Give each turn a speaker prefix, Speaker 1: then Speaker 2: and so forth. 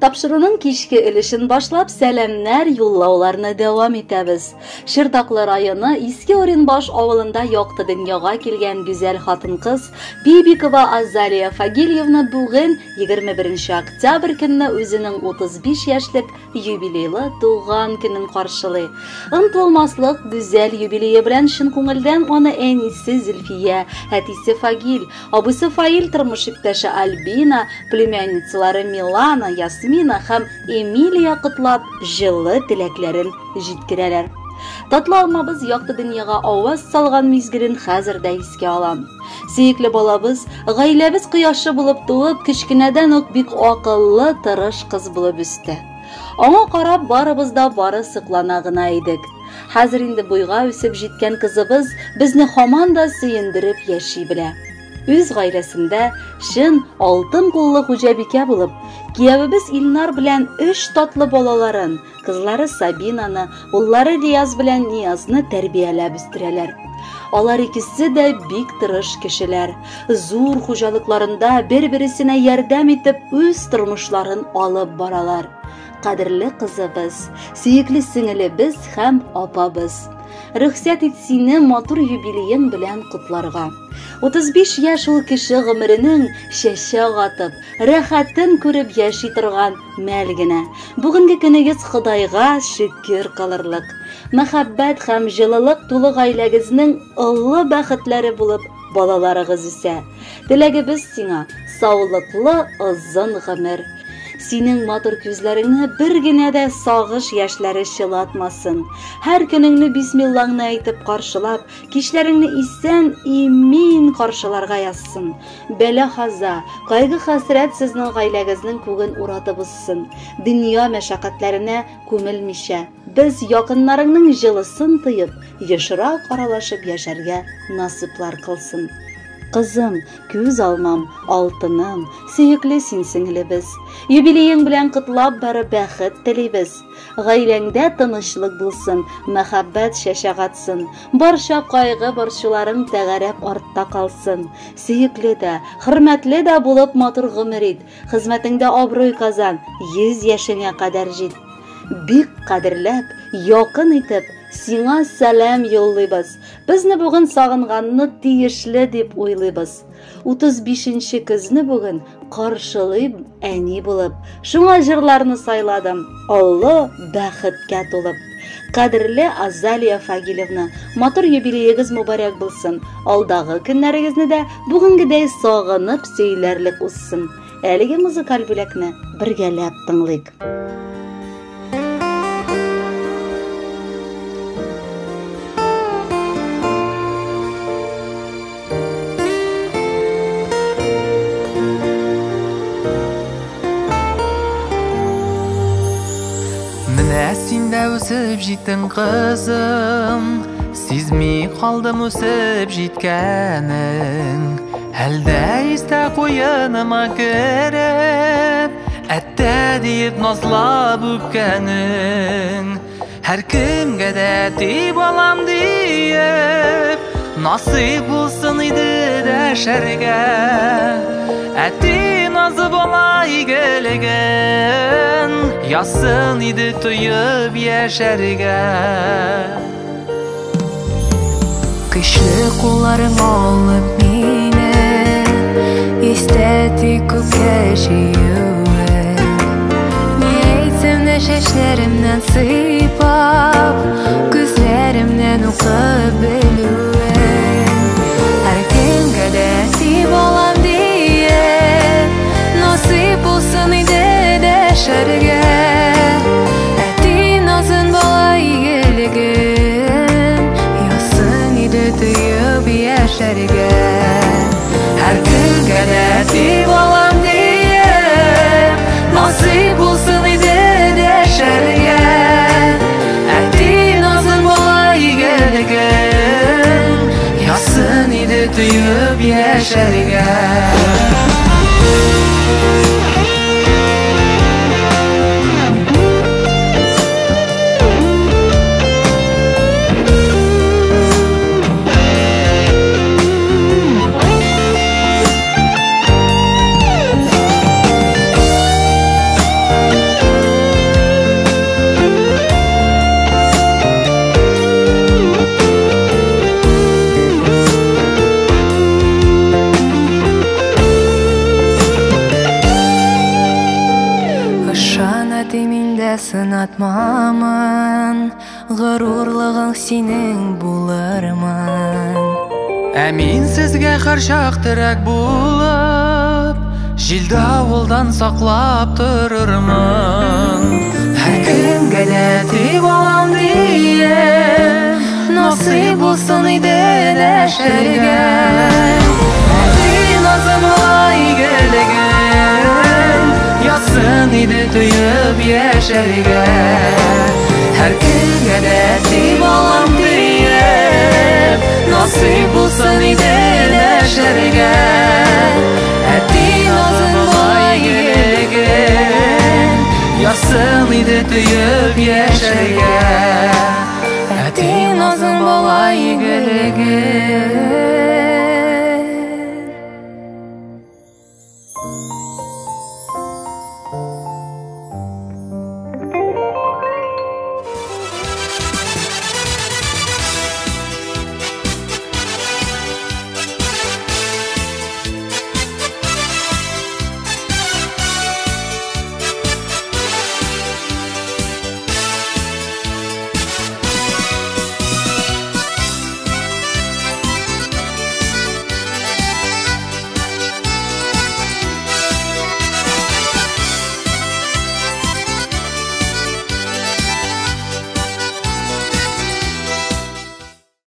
Speaker 1: Тапшыруның кичке өлешен башлап, сәламнәр юллауларны дәвам итәбез. Шырдаклы районы Иске Оренбаш авылында якты дөньяга килгән гүзәл хатын-кыз Бибикова Азалия Фагильевна бүген 21 октябрь көнне үзенең 35 яшьлек юбилейлы туган көнен каршылый. Онытылмаслык гүзәл юбилее белән чын күңелдән аны әнисе Зөлфия, әтисе Фагиль, абыйсы Фаил, тормыш иптәше Альбина, племянницалары Милана, Ясмина һәм Эмилия котлап, җылы теләкләрен җиткерәләр. Татлы алмабыз якты дөньяга аваз салган мизгелен хәзер дә искә алам. Сөекле балабыз, гаиләбез кояшы булып туып, кечкенәдән үк бик акыллы, тырыш кыз булып үсте. Аңа карап барыбыз да бары соклана гына идек. Хәзер инде буйга үсеп җиткән кызыбыз безне һаман да сөендереп яши белә. Үз гаиләсендә чын алтын куллы хуҗабикә булып, киявебез Илнар белән өч татлы балаларын, кызлары Сабинаны, уллары Рияз белән Ниязны тәрбияләп үстерәләр. Алар икесе дә бик тырыш кешеләр. Зур хуҗалыкларында бер-берсенә ярдәм итеп үз тормышларын алып баралар. Кадерле кызыбыз, сөекле сеңелебез һәм апабыз. Рөхсәт ит сине матур юбилеең белән котларга. 35 яшь ул кеше гомеренең чәчәк атып, рәхәтен күреп яши торган мәл генә. Бүгенге көнегез Ходайга шөкер кылырлык. Мәхәббәт һәм җылылык тулы гаиләгезнең олы бәхетләре булып балаларыгыз үсә. Теләгебез сиңа саулыклы озын гомер. Синең матур күзләреңне бер генә дә сагыш яшьләре чылатмасын. Һәр көнеңне бисмиллаңны әйтеп каршылап, кичләреңне исән имин каршыларга язсын. Бәла хаза, кайгы хәсрәт сезнең гаиләгезнең күген уратып узсын. Дөнья мәшәкатьләренә күмелмичә, без якыннарыңның җылысын тоеп, ешрак аралашып яшәргә насыйплар кылсын. Кызым, күз алмам, алтыным, сөекле син сеңлебез. Юбилеең белән котлап бары бәхет телибез. Гаиләңдә тынычлык булсын, мәхәббәт чәчәк атсын. Барча кайгы борчуларың тәгәрәп артта калсын. Сөекле дә, хөрмәтле дә булып матур гомер ит. Хезмәтеңдә абруй казан, 100 яшеңә кадәр җит. Бик кадерләп, якын итеп, сиңа сәлам юллыйбыз. Безне бүген сагынганны тиешле дип уйлыйбыз. 35-нче көзне бүген каршылыйм әни булып. Шуңа җырларны сайладым, олы бәхеткә тулып. Кадерле Азалия Фагилевна, матур юбилеегез мөбарәк булсын. Алдагы көннәрегезне дә бүгенгедәй сагынып сөйләрлек узсын. Әлеге музыкаль бүләкне бергәләп тыңлыйк.
Speaker 2: Менә син дә үсеп җиттең, кызым, сизми калдым үсеп җиткәнең. Әлдә истә куеныма кереп, әттә диеп назлап үпкәнең. Һәр кемгә дә әти балам диеп, насыйп булсын иде дәшәргә. Әти назы бала игелеген, язсын иде тоеп яшәргә.
Speaker 3: Көчле кулларың алып мине, истә тик күккә җыюы. Ни әйтсәм дә чәчләремнән сыйпап, күзләремнән укып белүе. Һәр кемгә дә әти балам диеп, насыйп булсын иде дәшәргә. Әти назын бала игелеген, язсын иде тоеп яшәргә.
Speaker 2: Һәр кемгә дә әти балам диеп, насыйп булсын иде дәшәргә. Әти назын бала игелеген, язсын иде тоеп яшәргә.
Speaker 3: дә сынатмамын, горурлыгың синең булырмын.
Speaker 2: Ә мин сезгә һәрчак терәк булып, җил-давылдан саклап торырмын. Һәркемгә дә әти балам диеп, насыйп булсын иде дәшәргә. Әти назы була игелеген, язсын иде тоеп яшәргә. Һәркемгә дә әти балам диеп, насыйп булсын иде дәшәргә. Әти назы була игелеген, язсын иде тоеп яшәргә. Әти назын була игелеген.